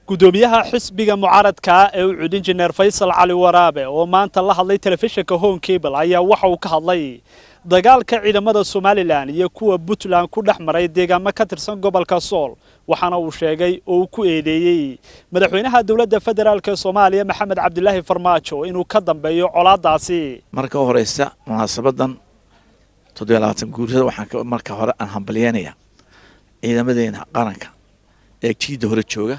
Gudoomiyaha xisbiga mucaaradka ee UCID, Injineer Faysal Cali Waraabe, oo maanta la hadlay telefishinka Horn Cable, ayaa waxa uu ka hadlay dagaalka ciidamada Somaliland iyo kuwa Puntland ku dhex maray deegaamo ka tirsan gobolka Sool. Waxaana uu sheegay oo uu ku eedeeyey madaxweynaha dowladda federaalka Soomaaliya, Maxamed Cabdilaahi Farmaajo, inuu ka dambeeyo colaadaasi. Marka horeysa, munaasabadan 27 guurada, waxaan marka hore aan hambalyeynaya ciidamadeena qaranka ee jiida hore jooga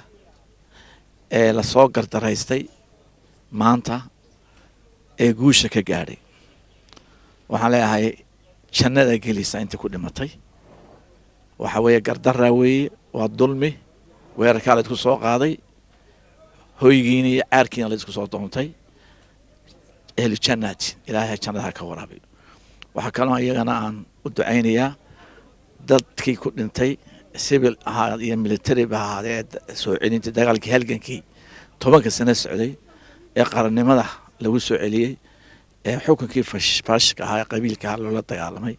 ee lasoo gardaraystay maanta ee guusha ka gaadhay. Waxaan leeyahay, jannada gelisa intii ku dhimatay. Waxa weeye gardaraa weeye, waa dulmi. Weerarkaa la isku soo qaaday, hoygiina iyo caarkiina la isku soo doontay. Ehlu jannaati, Ilaahay jannada ka waraabiyo. Waxaa kaloo iyagana aan u ducaynayaa dadkii ku dhintay, civil ahaa iyo military ba ahaadee, soo celintii dagaalkii, halgankii 10-ka sano socday ee qarannimada lagu soo celiyey, ee xukunkii faashka ahaa ee qabiilka loola dagaalamay,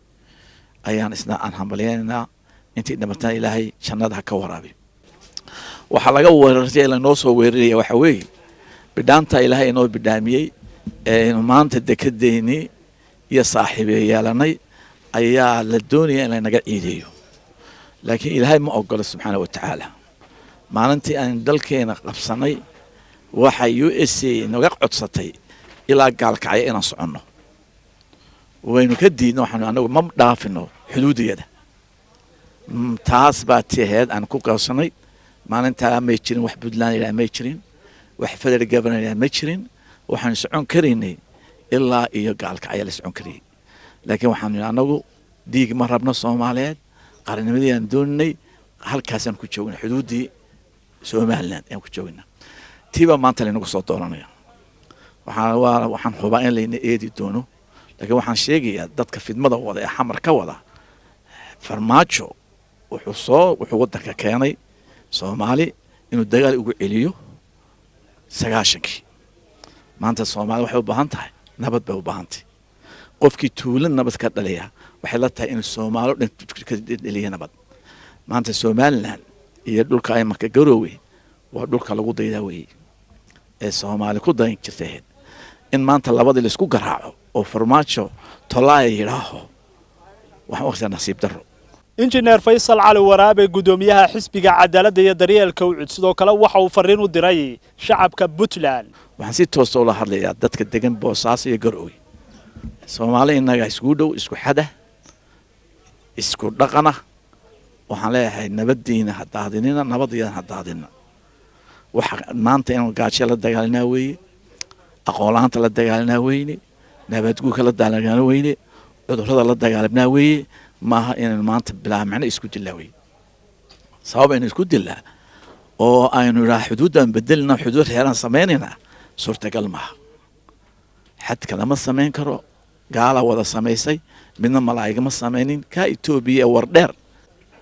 ayaan isna aan hambalyeynaynaa. Intii dhimataan Ilaahay jannada ha ka waraabiyo. Waxaa laga weerartay, lanoo soo weeraraya, waxa weeye bidhaanta Ilaahay inoo bidhaamiyey eenu maanta dekedeynii iyo saaxiibee yeelanay ayaa la doonaya in lanaga ciideeyo, laakiin Ilaahay ma ogola, subxaana wa tacaala. Maalintii aan dalkeena qabsanay, waxay USA naga codsatay ilaa Gaalkacyo inaan soconno. Waynu ka diidno. Waxaanu anagu ma dhaafino xuduudiyada. Taas baa ti ahayd aan ku qabsanay. Maalintaa may jirin wax Puntland yidhaha, may jirin wax federal governor yidhaha, ma jirin. Waxaanu socon karaynay ilaa iyo Gaalkacyo la socon karayay, laakiin waxaanu yidhi anagu dhiig ma rabno Soomaaliyeed, qarannimadii aan dooninay halkaasaan ku joognay, xuduuddii Somaliland ayaan ku joognaa. Tiibaa maanta laynagu soo dooranaya. Waxaan hubaa in layna eedi doono, laakiin waxaan sheegayaa dadka fidmada wada ee Xamar ka wada, Farmaajo wuxuu waddanka keenay Soomaali inuu dagaal ugu celiyo 90-kii. Maanta Soomaali waxay u baahan tahay nabad bay u baahantahay. Qofkii tuulo nabad ka dhaliya waxay la tahay inuu Soomaalo dhan ka dhaliya nabad. Maanta Somaliland iyo dhulka imanka Garoowe waa dhulka lagu daydaa weeye ee Soomaali ku dayan jirtay ahayd. In maanta labadii laisku garaaco oo Farmaajo tolaaya yidhaaho, waxaan u arkaa nasiib darro. Injineer Faysal Cali Waraabe, gudoomiyaha xisbiga Cadaaladda iyo Daryeelka UCID, sidoo kale waxa uu fariin u diray shacabka Puntland. Waxaan si toosa ula hadlayaa dadka degan Boosaaso iyo Garoowe. Soomaali innaga iskugu dhow, isku xada, isku dhaqana. Waxaan leeyahay, nabadiina ha daadinina, nabadiyana ha daadinina. Waxa maanta inuu gaajo la dagaalinaa weeye, aqoon la-aanta la dagaalinaa weyne, nabaadguurka la dagaalinaa weyne, cudurrada la dagaalimnaa weeye. Maaha inaynu maanta bilaa macno isku dilaa weye. Sabab aynu isku dilaa oo aynu idhaha xuduuddaan bedelina, xuduud reeraan samaynaynaa, suurtagal maaha. Xadka lama samayn karo. Gaalaa wada samaysay, midna malaa'igama samaynin. Ka Etoobiya ee Wardheer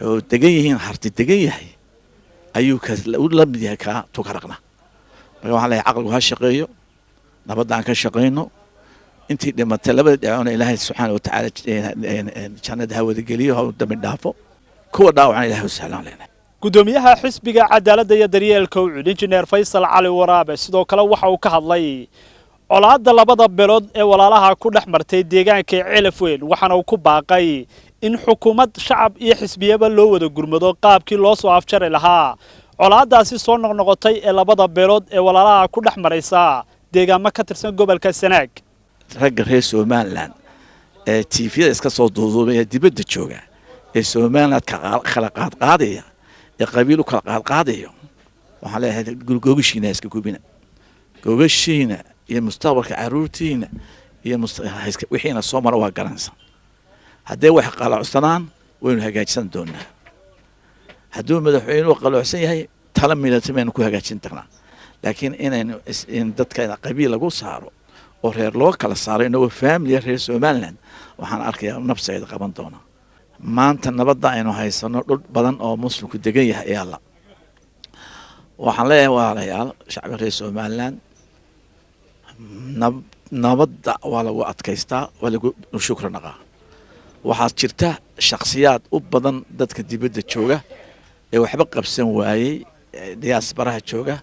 oo degan yihiin, Harti degan yahay, ayuu ka la mid yahay kaa Tukaraqna. Marka waxaan leeyahay, caqligu ha shaqeeyo, nabadda aan ka shaqayno. Intii dhimatay labada dhinacoona Ilaahay subxaana wa tacaala jannada ha wada geliyo, ha u dambi dhaafo. Kuwa dhaawacana Ilahay u sahlaan leenahay. Gudoomiyaha xisbiga Cadaaladda iyo Daryeelka UCID, Injineer Faysal Cali Waraabe, sidoo kale waxa uu ka hadlay colaadda labada beelood ee walaalaha ku dhex martay deegaanka Celaf Weyn, waxaana uu ku baaqay in xukuumad, shacab iyo xisbiyaba loo wada gurmado qaabkii loo soo afjari lahaa colaaddaasi soo noqnoqotay ee labada beelood ee walaalaha ku dhex maraysa deegaamo ka tirsan gobolka Sanaag. Ragga reer Somaliland ee TV-yada iska soo duuduubay ee dibadda jooga ee Somaliland kala qaadqaadaya ee qabiil u kala qaadqaadayo, waxaan leeyahay, gogashiina iska gubina. Gogashiina iyo mustaqbalka caruurtiina iyo wixiina soo mara waa garanaysa. Haddee wax qalocsanaan, waynu hagaajisan doonaa. Hadduu madaxweynuhu qalocsan yahay, tala military baynu ku hagaajin karnaa, laakiin inaynu in dadka qabiil lagu saaro oo reer loo kala saaro, inagoo familia reer Somaliland, waxaan arkayaa nabsigeeda qaban doona. Maanta nabadda aynu haysano, dhul badan oo muslimku degan yahay ayaa la. Waxaan leeyahay, walaalayaal, shacbiga reer Somaliland, nabadda waa lagu adkaystaa, waa lagu shukri naqaa. Waxaad jirta shakhsiyaad u badan dadka dibadda jooga ee waxba qabsan waayey. diasporaha jooga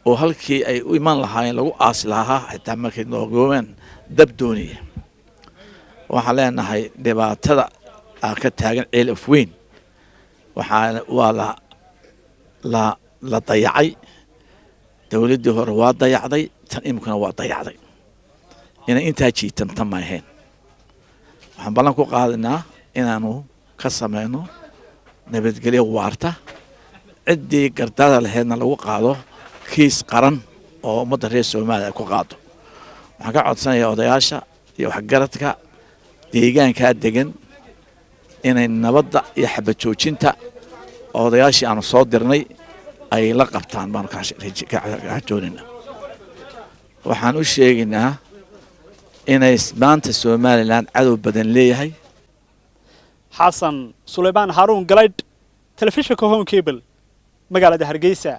oo halkii ay u iman lahaayeen lagu aasi lahaa xitaa markay noogoobeen dab doonaya. Waxaan leenahay dhibaatada aa ka taagan Ceel Afweyn waxaa waa la dayacay. Dowladdii hore waa dayacday, tan iminkuna waa dayacday. Inay intaa jiitamta ma ahayn. Waxaan ballan ku qaadinaa inaanu ka sameyno nabadgelyo waarta, ciddii gardada laheydna lagu qaado kiis qaran oo ummadda reer Soomaaliya ay ku qaado. Waxaan ka codsanayaa odayaasha iyo waxgaradka deegaankaa degan inay nabadda iyo xabad joojinta odayaashii aanu soo dirnay ay la qabtaan baanu kajoonayna. Waxaan u sheegaynaa inay maanta Somaliland cadow badan leeyahay. Xasan Sulaymaan Haruun Galaydh, telefishinka Horn Cable, magaalada Hargeysa.